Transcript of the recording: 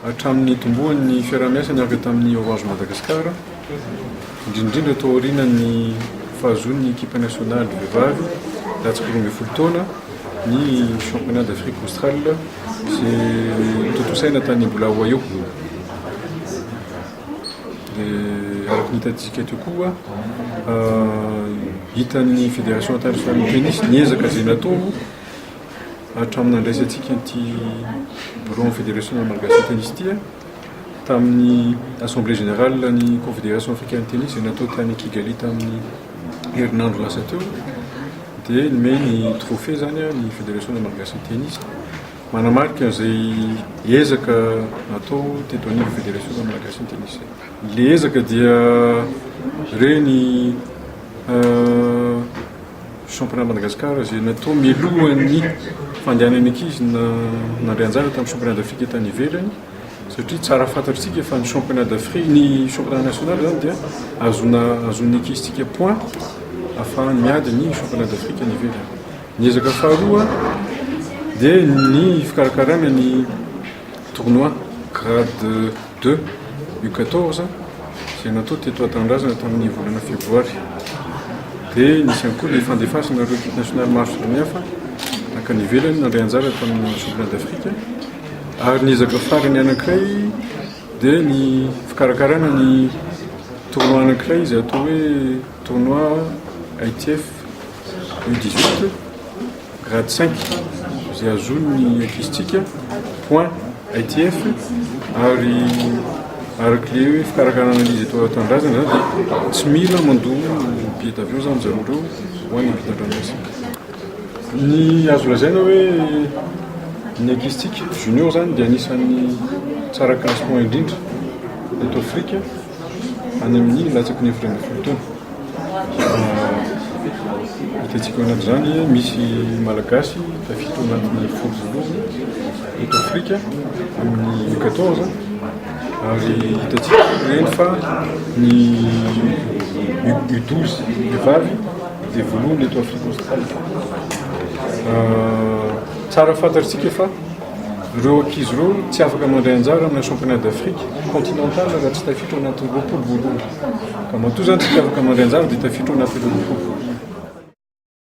hatramin'ny nitomboan'ny fiaraha-miasa niaraka tamin'ny Orange Madagascar, indrindra indrindra tao aorianan'ny fahazoan'ny ekipa nasionaly vehivavy latsaky 12 taona ny championnat d'Afrique australe izay notontosaina tany Bulawayo. Dia araka ny hitantsika teo koa, hitan'ny Fédération internationale de tennis ny ezaka izay natao hatramin'ny nandraisantsika an'ity bureau fédération malagasy de tennis ity tamin'ny assemblée générale ny confédération africaine de tennis izay natao tany Kigali tamin'ny herinandro lasa teo dia nomeny trophée zany ny fédération malagasy de tennis manamarika izay ezaka natao teto anivon'ny fédération malagasy de tennis. Le ezaka dia reny championnat Madagascar izay natao mialohan'ny fandehanan'ny ankizy nandray anjara tamin'ny championnat d'Afrique tany ivelany, satria tsara fantatritsika fa ny championnat d'Afrique, ny championnat national zany dia azon'ny ankizintsika point ahafahany miady ny championnat d'Afrique any ivelany. Ny ezaka faharoa dia ny fikarakarana ny tournoi grade 2 U14 izay natao teto Antanindrazana tamin'ny volana febroary. Dia nisy ihany koa le fandefasana ireo équipe nationale maro samihafa nankany ivelany nandray anjara tamin'ny championnat d'Afrique. Ary ny ezaka farany anankiray dia ny fikarakarana ny tournoi anankiray izay atao hoe tournoi ITF U18 grade 5 izay azon'ny ankizintsika point ITF. Ary araka le hoe fikarakarana izy eto Antanindrazana zany dia tsy mila mandoa billet d'avion zany zareo ireo ho any ampitan-dranomasina. Ny azo lazaina hoe ny ankizintsika junior zany dia anisan'ny tsara classement indrindra eto Afrika any amin'ny latsaky ny 14 taona. Hitantsika ao anatin'izany misy malagasy tafiditra ao anatin'ny 10 voalohany eto Afrika amin'ny U14, ary hitantsika ireny fa ny U12 vehivavy dia voalohany eto Afrique australe. Tsara fantatritsika fa ireo ankizy ireo tsy afaka mandray anjara amina championnat d'Afrique continental raha tsy tafiditra ao anatin'ny 20 voalohany. Ka matoa zany tsika afaka mandray anjara dia tafiditra ao anatin'ny 20 voalohany.